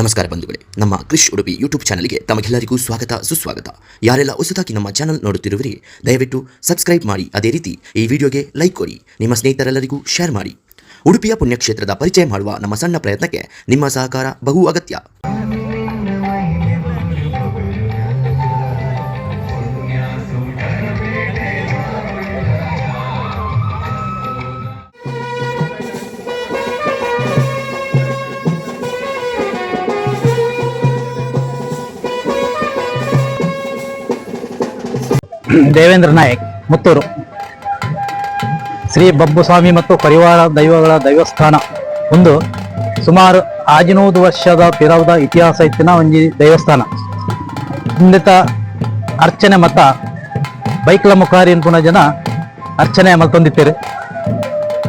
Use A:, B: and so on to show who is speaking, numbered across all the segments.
A: ನಮಸ್ಕಾರ ಬಂಧುಗಳೇ, ನಮ್ಮ ಕ್ರಿಶ್ ಉಡುಪಿ ಯೂಟ್ಯೂಬ್ ಚಾನಲ್ಗೆ ತಮಗೆಲ್ಲರಿಗೂ ಸ್ವಾಗತ, ಸುಸ್ವಾಗತ. ಯಾರೆಲ್ಲ ಹೊಸದಾಗಿ ನಮ್ಮ ಚಾನಲ್ ನೋಡುತ್ತಿರುವಿರಿ, ದಯವಿಟ್ಟು ಸಬ್ಸ್ಕ್ರೈಬ್ ಮಾಡಿ. ಅದೇ ರೀತಿ ಈ ವಿಡಿಯೋಗೆ ಲೈಕ್ ಕೊಡಿ, ನಿಮ್ಮ ಸ್ನೇಹಿತರೆಲ್ಲರಿಗೂ ಶೇರ್ ಮಾಡಿ. ಉಡುಪಿಯ ಪುಣ್ಯಕ್ಷೇತ್ರದ ಪರಿಚಯ ಮಾಡುವ ನಮ್ಮ ಸಣ್ಣ ಪ್ರಯತ್ನಕ್ಕೆ ನಿಮ್ಮ ಸಹಕಾರ ಬಹು ಅಗತ್ಯ.
B: ದೇವೇಂದ್ರ ನಾಯಕ್, ಮುತ್ತೂರು. ಶ್ರೀ ಬಬ್ಬುಸ್ವಾಮಿ ಮತ್ತು ಪರಿವಾರ ದೈವಗಳ ದೈವಸ್ಥಾನ ಒಂದು ಸುಮಾರು 600 ವರ್ಷದ ಪಿರವದ ಇತಿಹಾಸ ಇತ್ತಿನ ಒಂಜಿ ದೇವಸ್ಥಾನ. ಇಂದಿತ ಅರ್ಚನೆ ಮತ್ತ ಬೈಕ್ಲ ಮುಖಾರಿ ಅನ್ಪುನ ಜನ ಅರ್ಚನೆ ಮಲ್ತೊಂದಿತ್ತೇರು.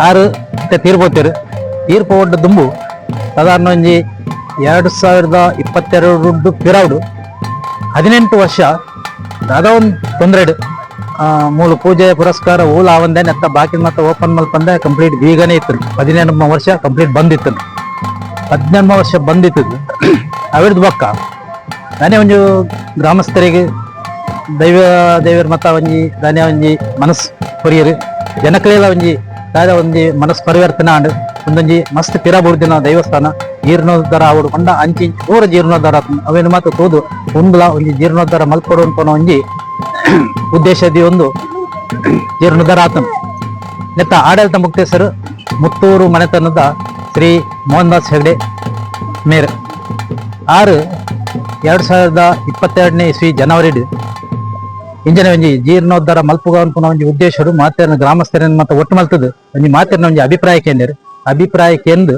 B: ಆರು ತೀರ್ಪೋತೇರು. ತೀರ್ಪು ಒಡ್ಡು ದುಂಬು ಸಾಧಾರಣ ಒಂಜಿ 2022 ಪಿರವುಡು 18 ವರ್ಷ ದಾದ ಒಂದು ತೊಂದರೆ. ಮೂಲು ಪೂಜೆ ಪುರಸ್ಕಾರ ಊಲ ಆವಂದೆ ನೆತ್ತ ಬಾಕಿ ಮತ್ತೆ ಓಪನ್ ಮಲ್ಪಂದೆ ಕಂಪ್ಲೀಟ್ ಬೀಗನೇ ಇತ್ತು. 18 ವರ್ಷ ಕಂಪ್ಲೀಟ್ ಬಂದಿತ್ತು. 18 ವರ್ಷ ಬಂದಿತ್ತು. ಅವಿರ್ದು ಬೊಕ್ಕ ನಾನೇ ಒಂಜಿ ಗ್ರಾಮಸ್ಥರಿಗೆ ದೈವ ದೇವರ ಮತ್ತ ಒಂಜಿ ದಾನೆ ಒಂಜಿ ಮನಸ್ ಕೊರಿಯರು. ಜನಕಲೆಲ್ಲ ಒಂಜಿ ದಾದ ಒಂಜಿ ಮನಸ್ ಪರಿವರ್ತನೆ ಆಂಡ್. ಒಂದೊಂಜಿ ಮಸ್ತ್ ಪಿರ ಬುಡ್ದಿನ ದೇವಸ್ಥಾನ ಜೀರ್ಣೋದ್ಧಾರ ಆವಡು ಪಂಡ ಅಂಚಿ ಇಂಚಿ ಪೂರ ಜೀರ್ಣೋದ್ಧಾರ ಆತುಂಡು. ಅವೇನು ಮಾತ ತೂದು ಉಂದುಲ ಒಂಜಿ ಜೀರ್ಣೋದ್ಧಾರ ಮಲ್ಪೊಡು ಅನ್ಪುನ ಒಂಜಿ ಉದ್ದೇಶದಿ ಒಂದು ಜೀರ್ಣೋದ್ಧಾರ ಆತುಂಡು. ನೆತ್ತ ಆಡಳಿತ ಮುಕ್ತೇಸರು ಮುತ್ತೂರು ಮನೆತನದ ಶ್ರೀ ಮೋಹನ್ ದಾಸ್ ಹೆಗಡೆ ಮೇರ್. ಆರು 2022ನೇ ಇಸ್ವಿ ಜನವರಿ ಇಂಜನ ಒಂಜಿ ಜೀರ್ಣೋದ್ಧಾರ ಮಲ್ಪುಗ ಅನ್ಪುನ ಒಂಜಿ ಉದ್ದೇಶಡು ಮಾತೆರ್ನ ಗ್ರಾಮಸ್ಥರನ್ನ ಮತ್ತೆ ಒಟ್ಟು ಮಲ್ತದು ಒಂಜಿ ಮಾತೆರ್ನ ಒಂಜಿ ಅಭಿಪ್ರಾಯ ಕೇಂದ್ರ. ಅಭಿಪ್ರಾಯ ಕೇಂದ್ರ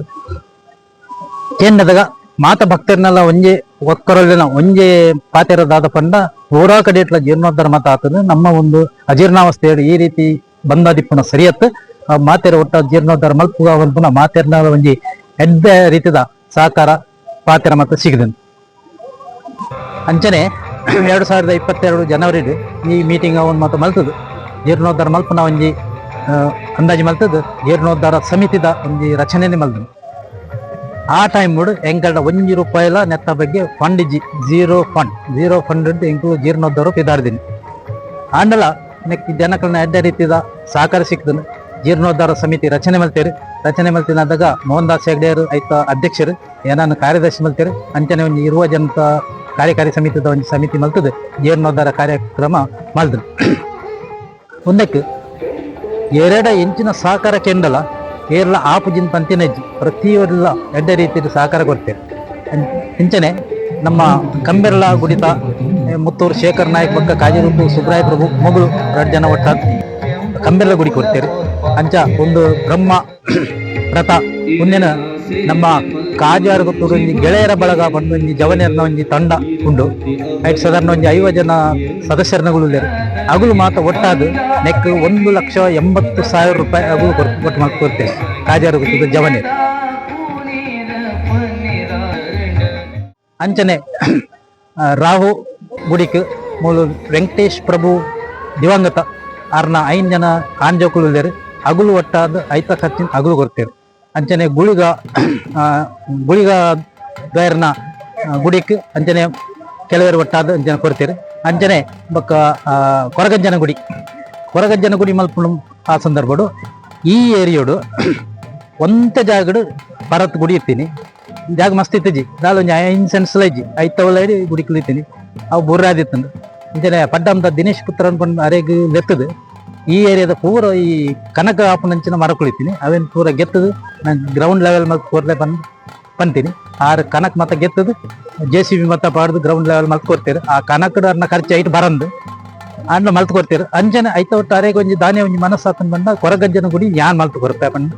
B: ಕೇಂದ್ರದಾಗ ಮಾತ ಭಕ್ತರ್ನೆಲ್ಲ ಒಂಜಿ ಒಕ್ಕರಲ್ಲಿನ ಒಂಜಿ ಪಾತೆರದಾದ ಪಂಡ ಪೂರಾ ಕಡೆ ಇಟ್ಲ ಜೀರ್ಣೋದ್ಧಾರ ಮತ ಆತದ. ನಮ್ಮ ಒಂದು ಅಜೀರ್ಣಾವಸ್ಥೆ ಈ ರೀತಿ ಬಂದಾದಿಪ್ಪುನ ಸರಿಯತ್ತು. ಆ ಮಾತೆರ ಒಟ್ಟ ಜೀರ್ಣೋದ್ಧಾರ ಮಲ್ಪುಗ ಅನ್ಪುನ ಮಾತೆರ್ನ ಒಂಜಿ ಎಡ್ಡೆ ರೀತಿದ ಸಹಕಾರ ಪಾತೆರ ಮತ ಸಿಗದನ್. ಅಂಚನೆ 2022 ಜನವರಿ ಈ ಮೀಟಿಂಗ್ ಅವನ್ ಮಾತ ಮಲ್ತದು ಜೀರ್ಣೋದ್ಧಾರ ಮಲ್ಪುನ ಒಂಜಿ ಅಂದಾಜು ಮಲ್ತದು ಜೀರ್ಣೋದ್ಧಾರ ಸಮಿತಿದ ಒಂಜಿ ರಚನೆನೆ ಮಲ್ದನು. ಆ ಟೈಮ್ ಎಂಕಲ್ಡ ಒಂಜಿ ರೂಪಾಯಿಲ ನೆತ್ತ ಬಗ್ಗೆ ಫಂಡ್ ಇಜ್ಜಿ. Zero fund, zero fund ಎಂಕುಲು ಜೀರ್ಣೋದ್ಧಾರ ಪಿದಾರ್ದಿನಿ. ಆಂಡಲ ನೆಕ್ ಜನಕಲ್ನ ಎಡ್ಡೆ ರೀತಿದ ಸಹಕಾರ ಸಿಕ್ತನು. ಜೀರ್ಣೋದ್ಧಾರ ಸಮಿತಿ ರಚನೆ ಮಲ್ತೇರು. ರಚನೆ ಮಲ್ತಿನಾದಾಗ ಮೋಹನ್ ದಾಸ್ ಹೆಗ್ಡೆಯರು ಐತ ಅಧ್ಯಕ್ಷರು, ಏನನ್ನು ಕಾರ್ಯದರ್ಶಿ ಮಲ್ತೇರು. ಅಂಚನೆ ಒಂಜಿ ಇರುವ ಜನತ ಕಾರ್ಯಕಾರಿ ಸಮಿತಿದ ಒಂಜಿ ಸಮಿತಿ ಮಲ್ತದೆ ಜೀರ್ಣೋದ್ಧಾರ ಕಾರ್ಯಕ್ರಮ ಮಲ್ದರು. ಒಂದಕ್ಕೆ ಎರಡ ಇಂಚಿನ ಸಹಕಾರ ಕೆಂಡಲ ಕೇರಳ ಆಪುಜಿನ್ ಪಂತಿನಜ್ಜಿ ಪ್ರತಿಯೊಲ್ಲ ಎಡ್ಡೆ ರೀತಿಯ ಸಹಕಾರ ಕೊಡ್ತೇವೆ. ಇಂಚನೆ ನಮ್ಮ ಕಂಬೆರ್ಲ ಗುಡಿತ ಮುತ್ತೂರು ಶೇಖರ್ ನಾಯಕ್ ಬೊಕ್ಕ ಕಾಜಿರುತ್ತು ಸುಬ್ರಾಯ ಪ್ರಭು ಮೊಗಳು ಎರಡು ಜನ ಒಟ್ಟ ಕಂಬೆರ್ಲ ಗುಡಿ ಕೊಡ್ತೇವೆ. ಅಂಚ ಒಂದು ಬ್ರಹ್ಮ ರಥ ಮುಂದಿನ ನಮ್ಮ ಕಾಜಾರು ಗೊತ್ತುಡು ಒಂಜಿ ಗೆಳೆಯರ ಬಳಗ ಬಂದು ಒಂಜಿ ಜವನಿಯರ್ನ ಒಂಜಿ ತಂಡ ಉಂಡು. ಐಟ್ ಸಾಧಾರಣ ಒಂಜಿ 50 ಜನ ಸದಸ್ಯರನಗಳು ಉಲ್ಲೆರ್. ಅಗುಲು ಮಾತ ಒಟ್ಟಾದ್ ನೆಕ್ 1,80,000 ರೂಪಾಯಿ ಅಗುಲು ಒಟ್ಟು ಮಾತು ಕೊಡ್ತೇವೆ, ಕಾಜಾರು ಗೊತ್ತದ ಜವನಿಯರ್. ಅಂಚನೆ ರಾಹು ಗುಡಿಕ್ ಮೂಲು ವೆಂಕಟೇಶ್ ಪ್ರಭು ದಿವಂಗತ ಆರ್ನ ಐನ್ ಜನ ಆಂಜೋಕುಲು ಉಲ್ಲೆರ್. ಅಗುಲು ಒಟ್ಟಾದ್ ಐತ ಖರ್ಚಿನ ಅಗುಲು ಕೊಡ್ತೇವೆ. ಅಂಚನೆ ಗುಳಿಗ ಗುಳಿಗ ದ್ವಯರ್ನ ಗುಡಿಕ್ ಅಂಚನೆ ಕೆಲವರು ಒಟ್ಟಾದ ಅಂಚನೆ ಕೊಡ್ತೇವೆ. ಅಂಚನೆ ಬೊಕ್ಕ ಕೊರಗಜ್ಜನ ಗುಡಿ, ಕೊರಗಜ್ಜನ ಗುಡಿ ಮಲ್ಪುನ ಆ ಸಂದರ್ಭಡು ಈ ಏರಿಯೋಡು ಒಂತೆ ಜಾಗಡು ಪರತ್ ಗುಡಿ ಇತ್ತೀನಿ. ಜಾಗ ಮಸ್ತ್ ಇತ್ತಜಿ. ದಾಲ ಒಂಜಿ ಐನ್ ಸೆನ್ಸ್ ಇಜ್ಜಿ. ಐತವಲ್ಲ ಗುಡಿ ಕಲಿತೀನಿ ಅವು ಬುರ್ರಾದಿತ್ತಂದು. ಇಂಚನೆ ಪಡ್ಡಂತ ದಿನೇಶ್ ಪುತ್ರ ಅನ್ಕೊಂಡು ಅರೆಗ್ ಲೆತ್ತದು ಈ ಏರಿಯಾದ ಪೂರ ಈ ಕನಕ ಆಪುನಂಚಿನ ಮರ ಕುಳಿತೀನಿ. ಅವೇನ್ ಪೂರ ಗೆತ್ತದು ನಾನು ಗ್ರೌಂಡ್ ಲೆವೆಲ್ ಮಲ್ತ್ ಕೊರ್ಲೆ ಬಂದು ಪಂತೀನಿ. ಆರು ಕನಕ್ ಮತ್ತ ಗೆತ್ತದು ಜೆಸಿಬಿ ಮತ್ತ ಪಾಡ್ದು ಗ್ರೌಂಡ್ ಲೆವೆಲ್ ಮಲ್ತ್ ಕೊಡ್ತೇವೆ. ಆ ಕನಕದ ಅರ್ನ ಖರ್ಚು ಐಟ್ ಬರಂದು ಅಂಡ ಮಲ್ತ್ ಕೊಡ್ತೇವೆ. ಅಂಚನೆ ಐತ ಒಟ್ಟು ಅರೆಗ್ ಒಂಜಿ ದಾನೆ ಒಂಜಿ ಮನಸ್ಸಾತನ್ ಬಂದ ಕೊರಗಜ್ಜನ ಗುಡಿ ಯಾನ್ ಮಲ್ತ್ ಕೊರ್ಪೆ ಪಂದ್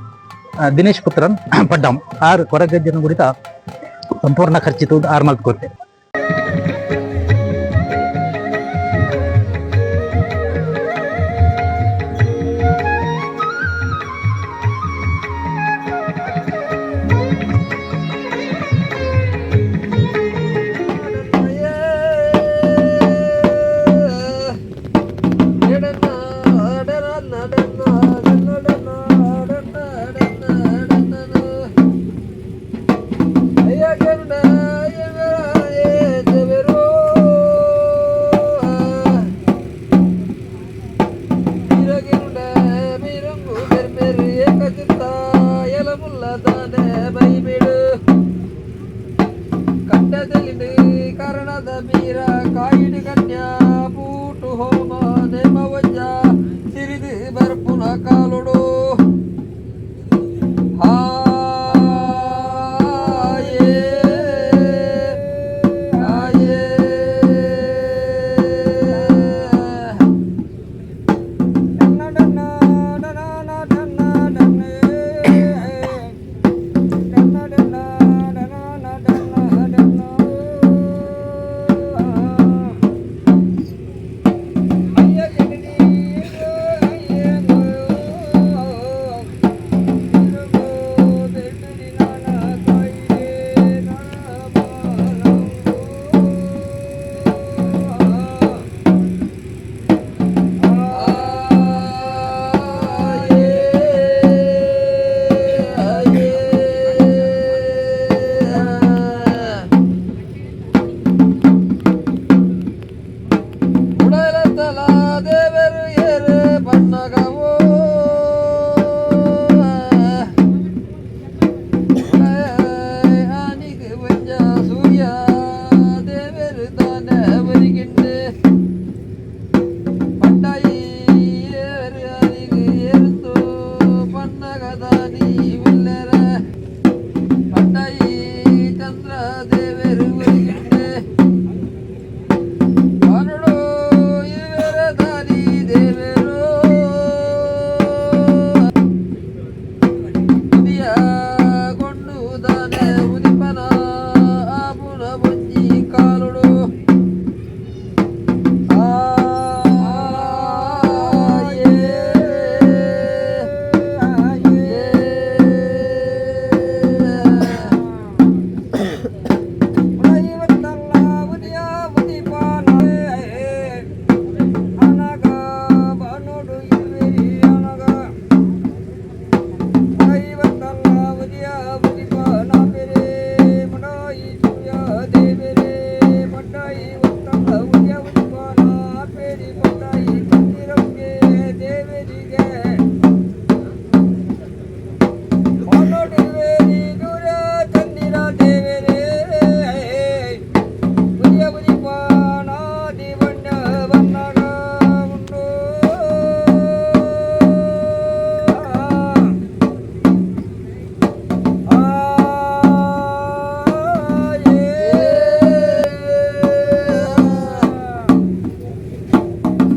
B: ದಿನೇಶ್ ಪುತ್ರನ್ ಪಡ್ಡಂ ಆರು ಕೊರಗಜ್ಜನ ಗುಡಿತ ಸಂಪೂರ್ಣ ಖರ್ಚಿತು ಆರು ಮಲ್ತ್ ಕೊಡ್ತೇವೆ.
C: ಕಂಡದಲ್ಲಿಡು ಕರ್ಣದ ಬೀರ ಕಾಯಿಡು ಕನ್ಯಾ ಪೂಟು ಹೋಮ ನೇಮವಜ್ಜ ಸಿರಿದು ಬರ್ಪುನ ಕಾಲುಡು ಹಾಯೇ ಹಾಯೇ. ಉಡಲತಲ ದೇವರು ಏರು ಬನ್ನಗವೋ ಆನಿಗೆ ಬಂಜ ಸೂರ್ಯ ದೇವರು ತಾನೆ ಅವರಿಗಿಂಡೆ ಪಂಡಾಯಿ ಏರು ಆನಿಗೆ ಏರುಂದು ಪನ್ನಗದಾನಿ ಉಲ್ಲೆರ ಪಂಡಾಯಿ ಚಂದ್ರ ದೇವರು ಒರಿಗಿಂಡೆ ಕರುಳು ಇವರ ದಾರಿ ದೇವರು ಉದಿಯ ಕೊಂಡು ದಾನೆ ಉದಿಪನ ಆಪುನ ಬೊಂಜಿ ಕಾಲುಡು ಆಯೇ ಆಯೇ.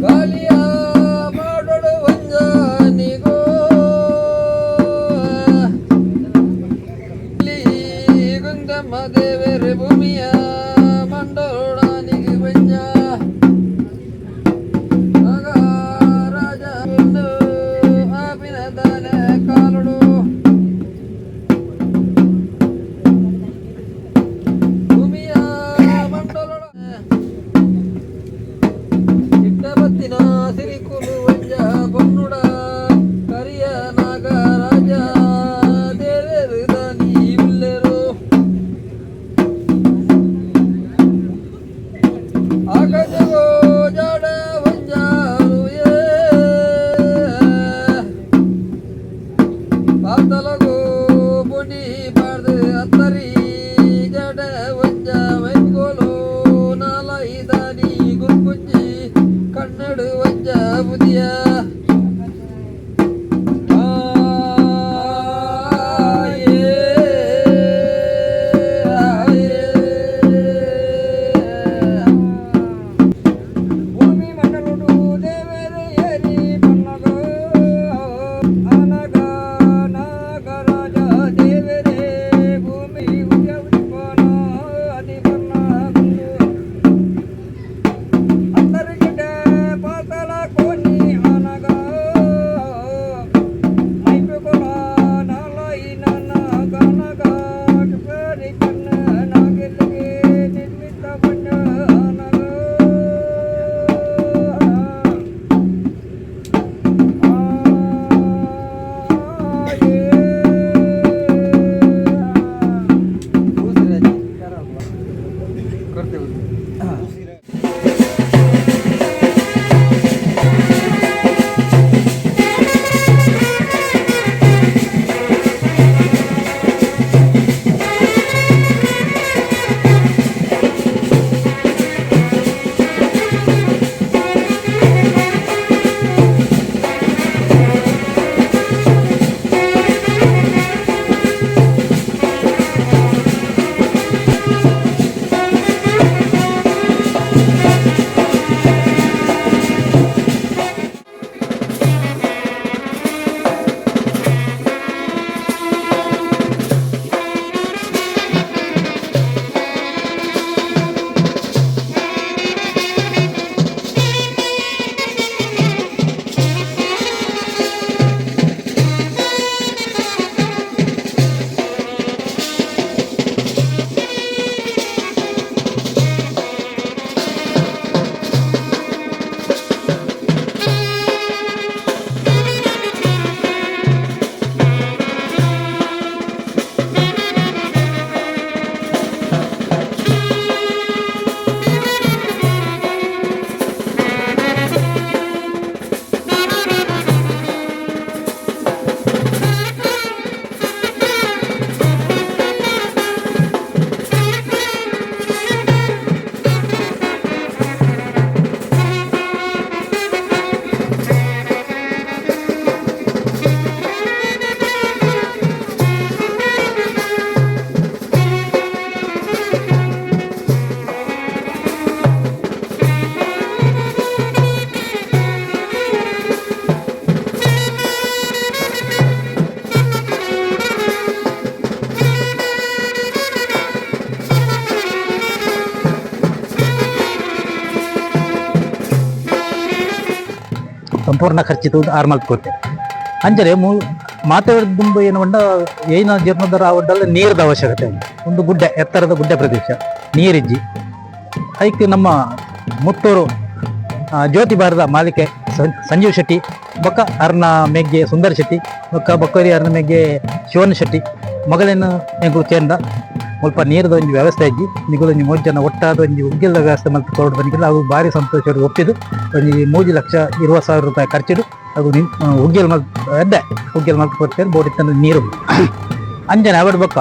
C: ಗಾಳಿಯ ಮಾಡೋಡು ಒಂಜನಿಗೋ ಗುಂದಮ್ಮ ದೇವರ ಭೂಮಿಯ ಮಂಡೋಡನಿಗೆ ಬಂಜ ಆಗ ರಾಜ ಒಂದು ಆಪಿನ ದಾನ ಕಾಲುಡು ಭೂಮಿಯ ಮಂಡೋಡ ಚಿಟ್ಟಬತ್ತಿನ ಸಿರಿಕುಲು ವಂಜ ಬೊನ್ನುಡ ಕರಿಯ ನಾಗರಾಜ ದೇವರು ದಾನಿ ಉಲ್ಲೆರು ಆಕಾಶಗೋ ಜಾಡ ವಂಜಾರುಯೇ ಪಾತಲಗೋ ಬುನಿ ಬಾರ್ದು ಅತ್ತರಿ ಜಡ ವಂಜ ಮೈಗೋಲು ನಾಲೈದಾನಿ ಗುರುಕುಂಜಿ ಕನ್ನಡ ವಂಜ ಬುದಿಯ ಆಯೇ ಆಯೇ.
D: ಭೂಮಿ ಮಂಡಲುಡು ದೇವರು ಏರಿ ಬನ್ನಗ ಅನಗ ನಾಗರಾಜ ದೇವರೇ ಭೂಮಿ ಉದ್ಯ ಉದಿಪನ ಅದಿ ಬನ್ನಗುಂಡು ಅಂತರಿಗಿಡ ಪಾತಲ ಕೋನಿ ಅನಗ ಮೈಪುಕೊಳ ನಾಲೈ ನನ್ನ ಗನಗ ಪರಿ ಕಣ್ಣ ನಾಗಿಲ್ಲಿಗೆ ನಿರ್ಮಿತ ಬಣ್ಣ ಅನಗ.
C: ಆ
B: ಸಂಪೂರ್ಣ ಖರ್ಚು ತೂದು ಆರ್ ಮಲ್ತ್ ಕೊರ್ತೆ. ಅಂಚನೆ ಮೂ ಮಾತೆರ್ದ್ ದುಂಬು ಏನು ಪಂಡ ಏನ ಜೀರ್ಣೋದ್ಧಾರ ಆವಡ್ಡಲ್ಲ ನೀರ್ದ ಅವಶ್ಯಕತೆ ಉಂಟು. ಒಂದು ಗುಡ್ಡೆ, ಎತ್ತರದ ಗುಡ್ಡೆ ಪ್ರದೇಶ, ನೀರಿಜ್ಜಿ. ಐಕ್ ನಮ್ಮ ಮುತ್ತೂರು ಜ್ಯೋತಿ ಬಾರದ ಮಾಲಿಕೆ ಸಂಜೀವ್ ಶೆಟ್ಟಿ ಬೊಕ್ಕ ಅರ್ನ ಮೆಗ್ಗೆ ಸುಂದರ್ ಶೆಟ್ಟಿ ಬೊಕ್ಕ ಬೊಕ್ಕರಿ ಅರ್ನ ಮೆಗ್ಗೆ ಶಿವನ್ ಶೆಟ್ಟಿ ಮಗಳೇನು ಎಂಕುಲು ಕೇಂದ್ರ ಮುಲ್ಪ ನೀರ್ದ ಒಂಜಿ ವ್ಯವಸ್ಥೆ ಇಜ್ಜಿ, ನಿಗುಲು ಒಂಜಿ ಮೂಜಿ ಜನ ಒಟ್ಟಾದ ಒಂಜಿ ಉಗ್ಗೆಲ್ದ ವ್ಯವಸ್ಥೆ ಮಲ್ತ್ ಕೊರೊಡು ಪನ್ಪಿನ. ಅವು ಭಾರಿ ಸಂತೋಷ ಒಪ್ಪಿದ್ದು ಒಂಜಿ 3,20,000 ರೂಪಾಯಿ ಖರ್ಚಿಡು ಅವು ಉಗ್ಗೆಲ್ ಮಲ್ತ್ ಎಡ್ಡೆ ಉಗ್ಗೆಲ್ ಮಲ್ತ್ ಕೊಡ್ತೇವೆ. ಬೋಡಿತ್ತಂದ್ರೆ ನೀರು ಅಂಚನೆ ಅವಡ್ ಬೊಕ್ಕ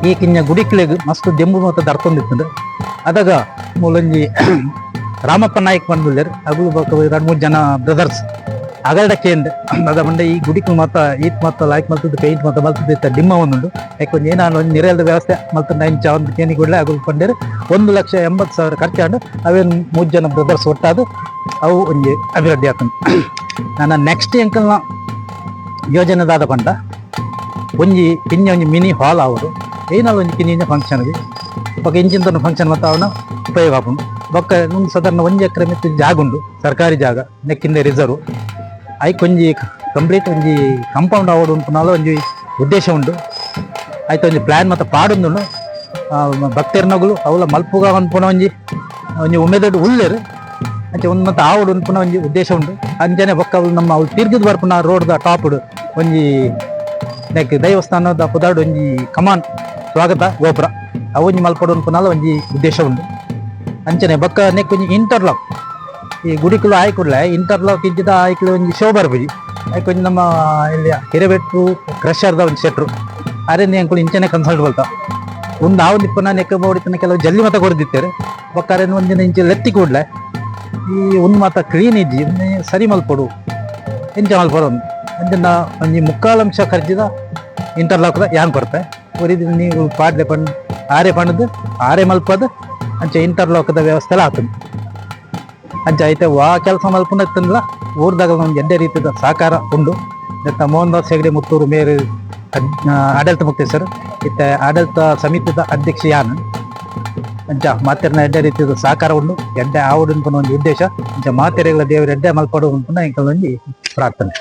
B: ಈ ಕಿಂಜ ಗುಡಿಕ್ಲೆಗ್ ಮಸ್ತ್ ದೆಂಬು ಮತ್ತ ದರ್ತೊಂದಿತ್ತಂಡು. ಅದಾಗ ಮೂಲೊಂಜಿ ರಾಮಪ್ಪ ನಾಯ್ಕ ಬಂದುಲ್ಲೆರ್, ಅಗುಲು ಬೊಕ್ಕ ರಡ್ಡ್ ಮೂಜಿ ಜನ ಬ್ರದರ್ಸ್ ಅಗಲ್ಡ ಕೇಂದ್ ಅದ ಪಂಡ ಈ ಗುಡಿಕ್ ಮಾತ ಈತ್ ಮಾತ ಲಾಯ್ಕ್ ಮಲ್ತದ್ದು ಪೇಂಟ್ ಮಾತ ಮಲ್ತದ್ದು ಇತ್ತ ಡಿಮ್ಮ ಒಂದುಂಡು, ಯಾಕೆ ಒಂಜಿ ಏನಾಂಡ ಒಂಜಿ ನಿರೆಲ್ದ ವ್ಯವಸ್ಥೆ ಮಲ್ತಂಡ ಇಂಚ ಒಂದು ಕೇನಿ ಕೂಡಲೇ ಅಗುಲು ಪಂಡೇರು. 1,80,000 ಖರ್ಚಾಂಡು. ಅವೇನು ಮೂಜಿ ಜನ ಬ್ರದರ್ಸ್ ಒಟ್ಟಾದು ಅವು ಒಂಜಿ ಅಭಿವೃದ್ಧಿ ಆತಂಡು. ನನ್ನ ನೆಕ್ಸ್ಟ್ ಎಂಕಲ್ನ ಯೋಜನೆ ದಾದ ಪಂಡ ಒಂಜಿ ಕಿನ್ಯ ಒಂಜಿ ಮಿನಿ ಹಾಲ್ ಆವೊಡು. ಏನಾಲ ಒಂಜಿ ಕಿನ್ಯ ಫಂಕ್ಷನ್ಗೆ ಬೊಕ್ಕ ಇಂಚಿನ ಫಂಕ್ಷನ್ ಮಾತ ಅವನ ಉಪಯೋಗ ಆಪುಂಡು. ಬೊಕ್ಕ ಒಂದು ಸಾಧಾರಣ ಒಂಜಿ ಎಕರೆ ಮಿತ್ತ್ ಜಾಗ ಉಂಡು, ಸರ್ಕಾರಿ ಜಾಗ, ನೆಕ್ಕಿಂದ ರಿಸರ್ವ್. ಐಕ್ ಒಂಜಿ ಕಂಪ್ಲೀಟ್ ಒಂಜಿ ಕಂಪೌಂಡ್ ಆವೊಡು ಉಂಪುನಾಲ ಒಂಜಿ ಉದ್ದೇಶ ಉಂಡು. ಐತ ಒಂಜಿ ಪ್ಲಾನ್ ಮಾತ ಪಾಡೊಂದುಂಡು. ಭಕ್ತೆರ್ನಗುಲು ಅವಲ ಮಲ್ಪುಗ ಅನ್ಪುನ ಒಂಜಿ ಒಂಜಿ ಉಮೇದಡ್ ಉಲ್ಲೆರ್. ಅಂಚ ಒಂದು ಮಾತ ಆವೊಡು ಅನ್ಪುನ ಒಂಜಿ ಉದ್ದೇಶ ಉಂಡು. ಅಂಚನೆ ಬೊಕ್ಕ ಅವು ನಮ್ಮ ಅವು ತಿರ್ಗಿದ್ ಬರ್ಪುನ ರೋಡ್ದ ಟಾಪ್ಡ್ ಒಂಜಿ ನೆಕ್ ದೇವಸ್ಥಾನದ ಪುದಾರ್ಡ್ ಒಂಜಿ ಕಮಾನ್ ಸ್ವಾಗತ ಗೋಪುರ ಅವು ಒಂಜಿ ಮಲ್ಪೊಡು ಅನ್ಪುನಾಲ ಒಂಜಿ ಉದ್ದೇಶ ಉಂಡು. ಅಂಚನೆ ಬೊಕ್ಕ ನೆಕ್ ಒಂಜಿ ಇಂಟರ್ಲಾಕ್, ಈ ಗುಡಿಕುಲು ಆಯ್ ಕೂಡ್ಲೆ ಇಂಟರ್ಲಾಕ್ ಇಜ್ಜಿದ ಆಯ್ಕುಲು ಒಂಜಿ ಶೋ ಬರ್ಪುಜಿ. ಐಕ್ ಒಂಜಿ ನಮ್ಮ ಇಲ್ಲಿ ಹಿರೇಬೆಟ್ಟು ಕ್ರಷರ್ದ ಒಂಜಿ ಶೆಟ್ರು ಅರೆನ್ ಎಂಕುಲು ಇಂಚನೆ ಕನ್ಸಲ್ಟ್ ಬಲ್ತ ಒಂದು ಆವೊಂದಿಪ್ಪುನ ನೆಕ್ ಬೋಡಿತ್ತಿನ ಕೆಲವು ಜಲ್ಲಿ ಮತ ಕೊರ್ದಿತ್ತೆರ್. ಬೊಕ್ಕ ಅರೆನ್ ಒಂದಿನ ಇಂಚ ಲೆತ್ತಿ ಕೂಡ್ಲೆ ಈ ಒಂದು ಮಾತ ಕ್ಲೀನ್ ಇಜ್ಜಿ, ಒಂಜಿ ಸರಿ ಮಲ್ಪೊಡು, ಎಂಚ ಮಲ್ಪೊಡು ಅಂಚಿನ ಒಂಜಿ ಮುಕ್ಕಾಲ್ ಅಂಶ ಖರ್ಚಿದ ಇಂಟರ್ಲಾಕ್ದ ಯಾನ್ ಕೊರ್ಪೆ, ಒರಿದ ನೀವು ಪಾಡ್ಲೆ ಪಂಡ್ ಆರೆ ಪಂಡ್ದು ಆರೆ ಮಲ್ಪದು. ಅಂಚ ಇಂಟರ್ಲಾಕ್ದ ವ್ಯವಸ್ಥೆ ಎಲ್ಲ ಆತುಂಡು. ಅಂಚ ಐತೆ ವಾ ಕೆಲಸ ಮಲ್ಪುನ ಊರ್ದಾಗ ಒಂಜಿ ಎಡ್ಡೆ ರೀತಿದ ಸಹಕಾರ ಉಂಡು. ನೆತ್ತ ಮೋಹನ್ ದಾಸ್ ಹೆಗಡೆ ಮುತ್ತೂರು ಮೇರು ಆಡಳಿತ ಮುಕ್ತೇಸರ್, ಇತ್ತೆ ಆಡಳಿತ ಸಮಿತಿದ ಅಧ್ಯಕ್ಷ ಯಾನ್. ಅಂಚ ಮಾತೆರ್ನ ಎಡ್ಡೆ ರೀತಿದ ಸಹಕಾರ ಉಂಡು. ಎಡ್ಡೆ ಆವೊಡು ಅನ್ಪುನ ಒಂಜಿ ಉದ್ದೇಶ. ಅಂಚ ಮಾತೆರೆಗಳ ದೇವರ ಎಡ್ಡೆ ಮಲ್ಪೊಡು ಅನ್ಪುನ ಎಂಕಲ್ನ ಒಂಜಿ ಪ್ರಾರ್ಥನೆ.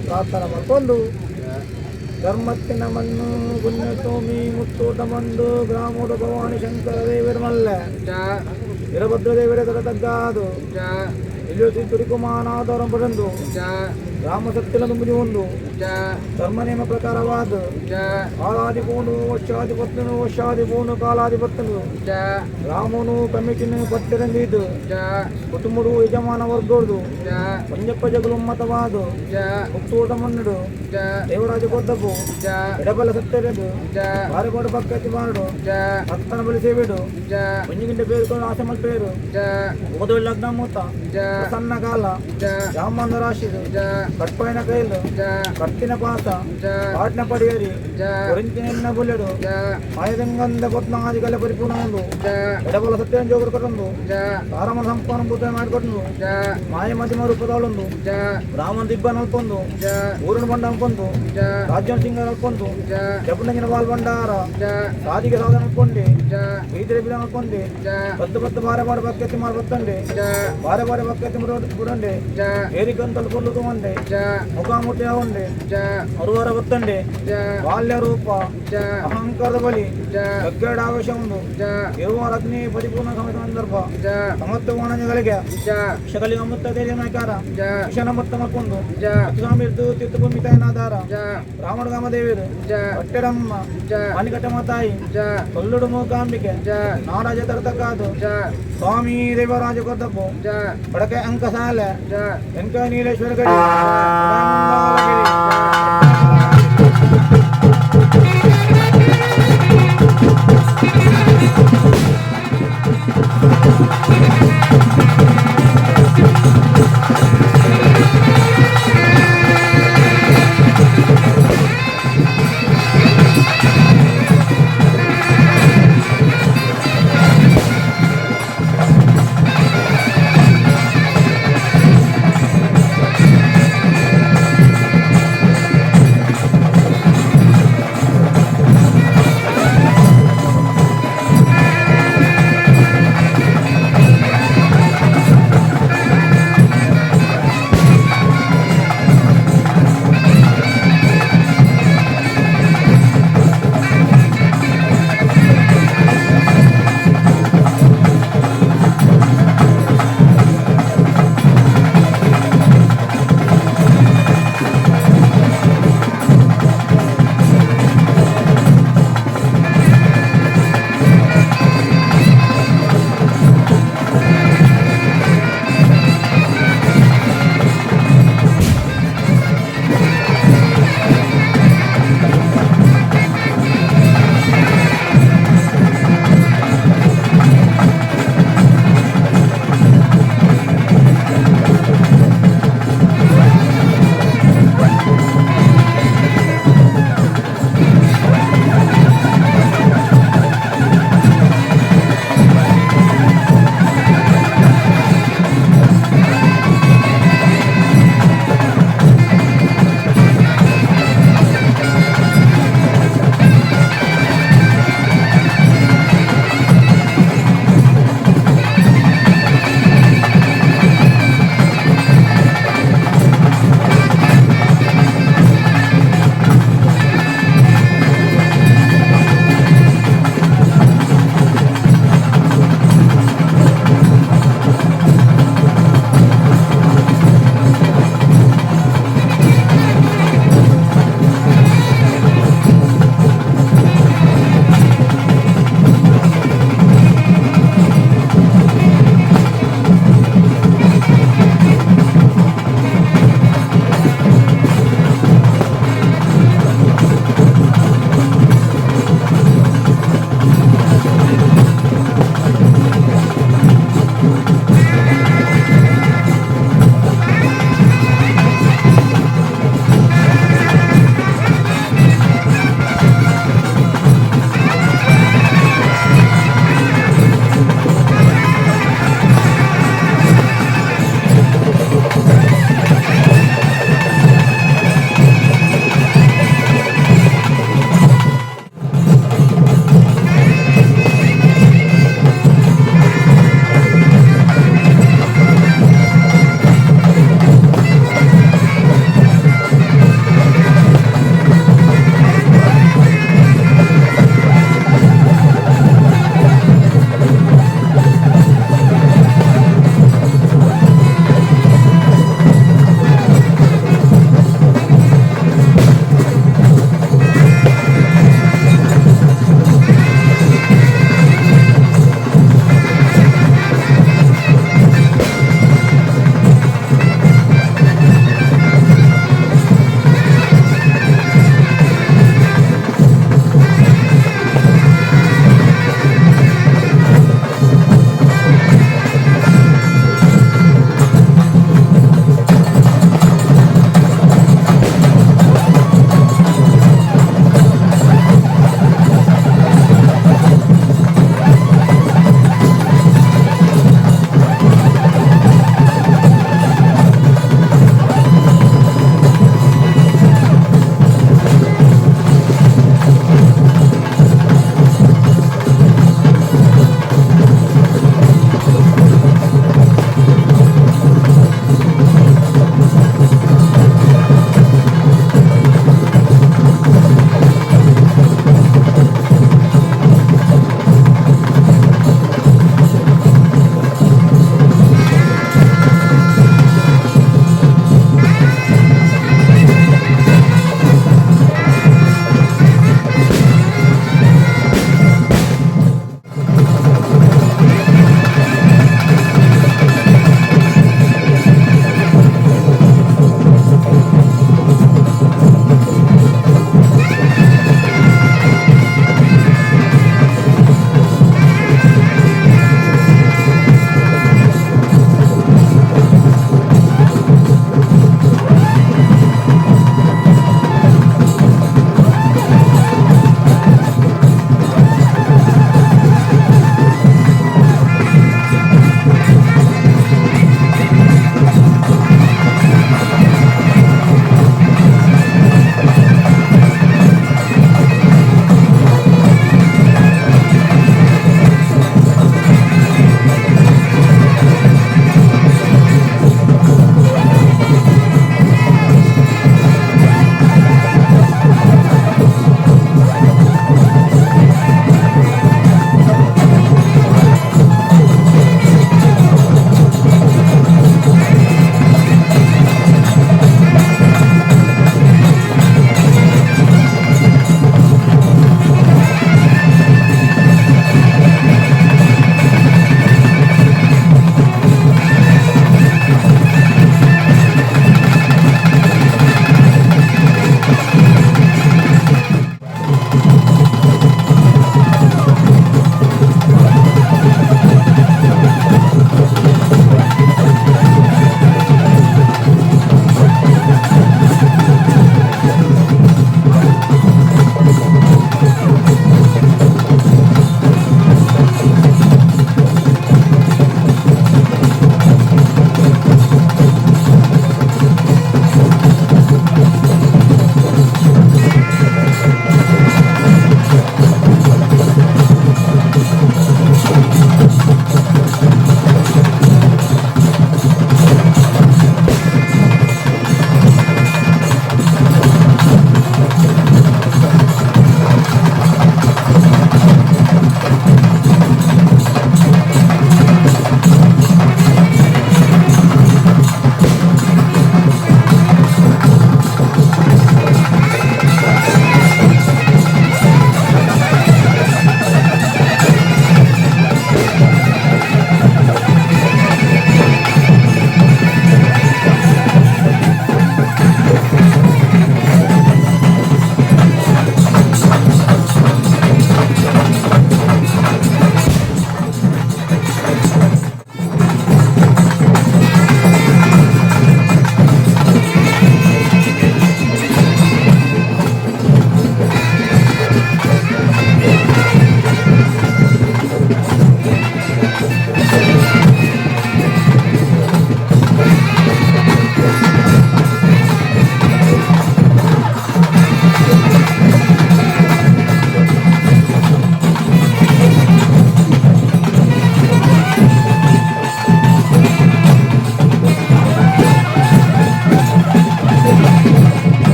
E: ಪ್ರಾರ್ಥನೆ ಮಾಡಿಕೊಂಡು ಧರ್ಮತ್ತಿನ ಮಣ್ಣು ಪುಣ್ಯತೋಮಿ ಮುತ್ತೂಟ ಮಂಡು ಗ್ರಾಮೋಡು ಭವಾನಿ ಶಂಕರ ದೇವರ ಮಲ್ಲೆ ವೀರಭದ್ರ ದೇವರ ತಗ್ಗಾದು ಇಲ್ಲಿ ತುರಿಕುಮಾನಾದವರ ಪಡೆದು ರಾಮ ಸತ್ಯನ ತುಂಬಿ ಒಂದು ಧರ್ಮ ನಿಯಮ ಪ್ರಕಾರವಾದ ಕಾಲಾಧಿಪೋನು ವರ್ಷಾಧಿಪತ್ನನು ವರ್ಷಾಧಿಪೋನು ಕಾಲಾಧಿಪತ್ನನು ರಾಮನು ಕಮಿಟಿನ ಪಟ್ಟರಂದಿದ್ದು ಕುಟುಂಬಡು ಯಜಮಾನ ವರ್ಗದು ಪಂಜಪ್ಪ ಜಗಲು ಉಮ್ಮತವಾದ ಮುತ್ತೂಟ ಮಣ್ಣುಡು ದೇವರಾಜ ಕೊದ್ದಬ್ಬು ಎಡಬಲ ಸತ್ಯರೆದು ಬಾರಗೋಡು ಪಕ್ಕತಿ ಮಾಡು ಹತ್ತನ ಬಲಿ ಸೇವಿಡು ಒಂಜಿಗಿಂಡ ಬೇರುಕೊಂಡು ಆಸೆ ಮಲ್ಪೇರು ಓದೋ ಲಗ್ನ ಮೂತ ಸಣ್ಣ ಕಾಲ ರಾಮಂದ ರಾಶಿದು ಕಟ್ಪಾಯಿನ ಕೈಲು ಕಟ್ಟಿನ ಪಾಸ ಪಾಟ್ನ ಪಡಿಯರಿ ಒರಿಂಚಿನ ಬುಲೆಡು ಮಾಯದಂಗಂದ ಪತ್ನಾದಿಗಳ ಪರಿಪೂರ್ಣ ಒಂದು ಎಡಬಲ ಸತ್ಯನ ಜೋಗರು ಕಟ್ಟೊಂದು ತಾರಮನ ಸಂಪನ್ನ ಭೂತ ಮಾಡಿಕೊಂಡು ಮಾಯ ಮಧ್ಯಮ ರೂಪದವಳೊಂದು ರಾಮನ ದಿಬ್ಬ ನಲ್ಪೊಂದು ಊರಿನ ಬಂಡ ಅನ್ಕೊಂದು ರಾಜ್ಯ ಸಿಂಗ ನಲ್ಪೊಂದು ಜಪನಂಗಿನ ವಾಲ್ ಬಂಡಾರ ಸಾದಿಗೆ ಸಾಧನ ಅನ್ಕೊಂಡಿ ಬೀದರೆ ಬಿಡ ಅನ್ಕೊಂಡಿ ಪತ್ತು ಪತ್ತು ಬಾರೆ ಬಾರೆ ಬಕ್ಕೆತ್ತಿ ಮಾರು ಬತ್ತಂಡಿ ಬಾರೆ ಬಾರೆ ಬಕ್ಕೆತ್ತಿ ಬಿಡಂಡಿ ಏರಿಕಂತలు పొందుతూ ముఖాముఖి ఉండి అరువర బತ್ತಂడి ಬಾಲ್ಯ ರೂಪ ಅಹಂಕಾರದ ಬಲಿ ಬಗ್ಗೇಡ ಆವೇಶ ಉಂಡು ಇರುವ ಅಗ್ನಿ ಪರಿಪೂರ್ಣ ಸಮಯ ಸಂದರ್ಭ ಸಮತ್ವ ವಾಣಗಳಿಗೆ ಶಕಲಿ ಅಮೃತ ಧೈರ್ಯ ನಾಯಕಾರ ವಿಷನ ಮತ್ತ ಮಕ್ಕೊಂದು ಸ್ವಾಮಿ ತೀರ್ಥಭೂಮಿ ತಾಯನಾಧಾರ ರಾಮಣ ರಾಮದೇವರು ಹೊಟ್ಟೆರಮ್ಮ ಮಣಿಕಟ್ಟ ಮಾತಾಯಿ ಕೊಲ್ಲುಡು ಮೂಕಾಂಬಿಕೆ ನಾರಾಜ ತರತಕ್ಕಾದು ಸ್ವಾಮಿ ದೇವರಾಜ ಕೊದ್ದಪ್ಪು ಬಡಕೆ ಅಂಕಸಾಲೆ ವೆಂಕಯ್ಯ ನೀಲೇಶ್ವರ ಗಡಿ.